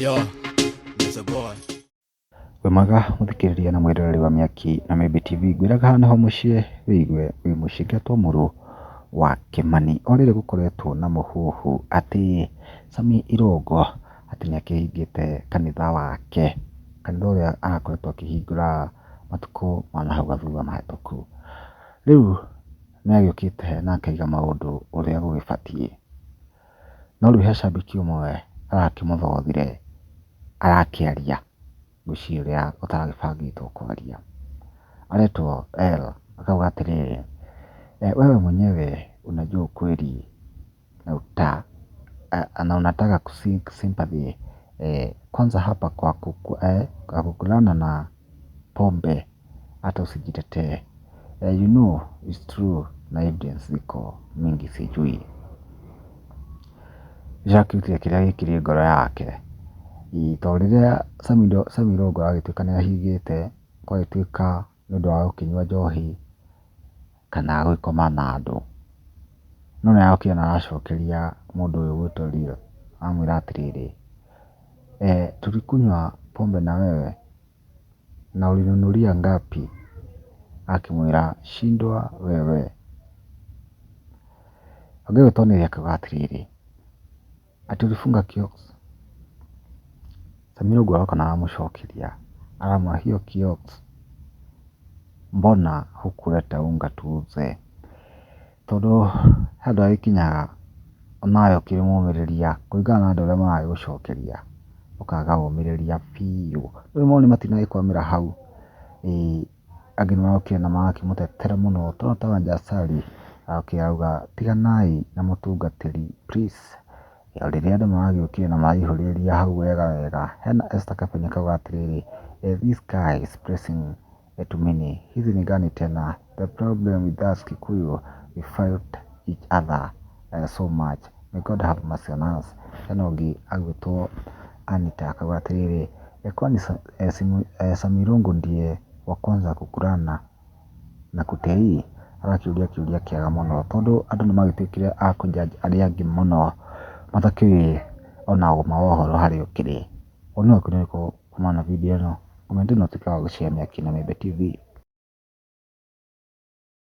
Yo, Mr. Boy. Wĩ mwega mũthikĩrĩria na mwĩroreri wa Mĩaki na Mĩmbi TV, ngwĩraga haha nĩho mũciĩ wĩigue wĩ mũciĩ ngetwo mũrũ wa Kĩmani. O rĩrĩ gũkoretwo na mũhuhu atĩ Sammy Irũngũ atĩ nĩ akĩhingĩte kanitha wake, kanitha ũrĩa arakoretwo akĩhingũra matukũ ma nahau gathutha mahĩtũku. Rĩu nĩ agĩũkĩte na akaiga maũndũ ũrĩa gũgĩbatiĩ. No rĩu he cambĩki ũmwe arakĩmũthothire arakĩaria ngwĩciria ũrĩa ũtaragĩbangĩtwo kwaria. Aretwo L akauga atĩrĩrĩ, wewe mwenyewe unajua ukweli na unataka ku seek sympathy kwanza hapa kwa kukulana na pombe hata usijitetee. You know it's true na evidence ziko mingi sijui. Nĩakĩrutire kĩrĩa gĩkĩrĩ ngoro yake. Tondũ rĩrĩa Sammy Irũngũ agĩtuĩka nĩ ahingĩte, gwagĩtuĩka nĩ ũndũ wa gũkĩnyua njohi kana gũgĩkoma na andũ. No nĩ arokire na aracokeria mũndũ ũyũ ũgwĩtwo Real, aramwĩra atĩrĩrĩ, tulikunywa pombe na wewe na ulininunulia ngapi? Akĩmwĩra shindwa wewe. Ũngĩgĩtwo nĩ akauga atĩrĩrĩ, atĩ ulifunga kiosk? Sammy Irũngũ aroka na aramũcokeria, aramwĩra hiyo kiosk mbona hukuleta unga tuuze? Tondũ he handũ hagĩkinyaga onawe ũkĩrĩ mũmĩrĩria kũringana na andũ ũrĩa maragĩgũcokeria, ũkaga ũmĩrĩria biũ. Rĩu mawoni matinagĩkwamĩra hau, angĩ nĩ marokire na marakĩmũtetera mũno, tũrona ta Wanja Asali arokire arauga tiganai na mũtungatĩri please. Rĩrĩa andũ maragĩũkire na maraihũrĩrĩria hau wega wega, hena Esther Kabenye akauga atĩrĩrĩ, this guy is pressing too many, hizi ni gani tena? The problem with us Kikuyu, we fight each other so much, may God have mercy on us. Hena ũngĩ agwĩtwo Anita akauga atĩrĩrĩ, kwani Sammy Irũngũ ndiye wa kwanza kukulana na kutei? Arakĩũria kĩũria kĩega mũno tondũ andũ nĩ magĩtuĩkire a kũ judge arĩa angĩ mũno matakĩũĩ ona ũma wa ũhoro harĩa ũkĩrĩ. Woni waku nĩ ũrĩkũ kumana na video ĩno? Comment ĩno ũtuĩke wa gũ share Mĩaki na Mĩembe TV.